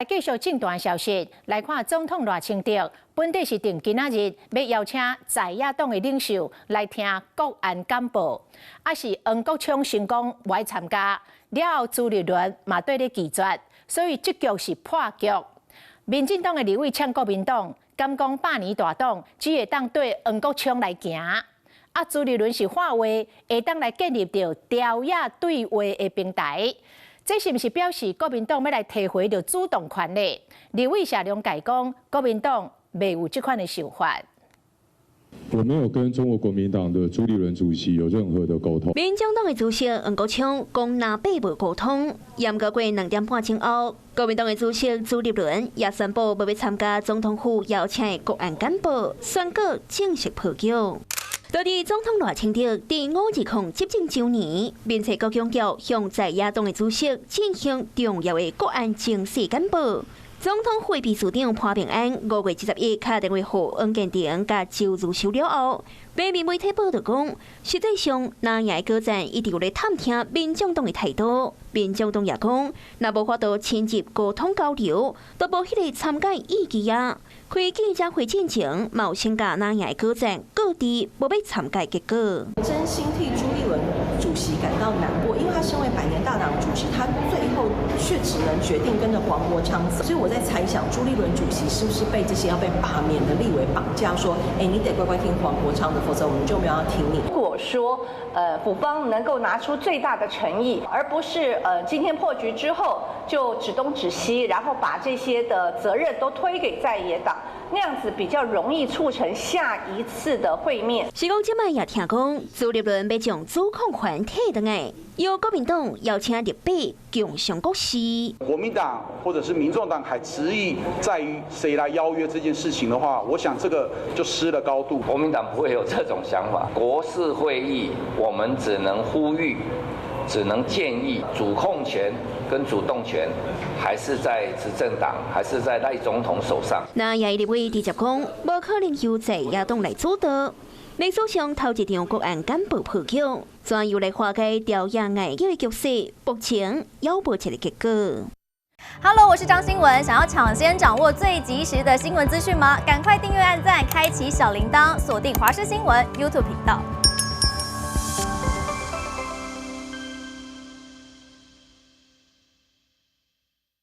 繼續政壇消息來看，總統賴清德本底是定今仔日欲邀請在野黨的領袖來聽國安簡報，啊是黃國昌宣講無愛參加，了後朱立倫嘛綴咧拒絕，所以這局是破局。民進黨的立委嗆國民黨，敢講百年大黨只會當綴黃國昌來行，啊朱立倫是喊話會當來建立著朝野對話的平台。這是毋是表示國民黨欲來提回著主動權呢？立委謝龍介講，國民黨未有這款的想法。我沒有跟中國國民黨的朱立倫主席有任何的溝通。民進黨的主席黃國昌講，藍白無溝通，毋過過2點半鐘後，國民黨的主席朱立倫也宣布無欲參加總統府邀請的國安簡報，宣告正式破局。到底總統賴清德佇520執政週年，面冊閣強調向在野黨的主席進行重要的國安情勢簡報。總統府秘書長潘孟安5月21敲電話予黃建庭佮周儒修了後，平面媒體報導講，實際上藍營高層一直有咧探聽民眾黨的態度。民眾黨也講，若無法度深入溝通交流，都無彼個參加意義啊。開記者會進前，嘛有先共藍營高層告知無欲參加結果。真心替朱立倫主席感到難過，因為他身為百年大黨主席，他最後卻只能決定跟着黃國昌走。所以我在猜想，朱立倫主席是不是被這些要被罷免的立委綁架，說：欸，你得乖乖聽黃國昌的，否則我們就沒有要聽你。如果說，府方能夠拿出最大的誠意，而不是今天破局之後就指東指西，然後把這些的責任都推給在野黨，那樣子比較容易促成下一次的會面。是講這擺也聽講，朱立倫欲將主控權提轉來，由國民黨邀請立委共商國是。國民黨或者是民眾黨還執意在於誰來邀約這件事情的話，我想這個就失了高度。國民黨不會有這種想法。國是會議，我們只能呼籲，只能建議，主控權跟主動權還是在執政黨，還是在賴總統手上。藍營立委直接講，無可能由在野黨來主導。歷史上頭一場國安簡報破局，怎樣來化解朝野礙腳的局勢？目前猶無一個結果。 Hello，我是張新聞，想要搶先掌握最及時的新聞資訊嗎？趕快訂閱、按讚、開啟小鈴鐺，鎖定華視新聞 YouTube 頻道。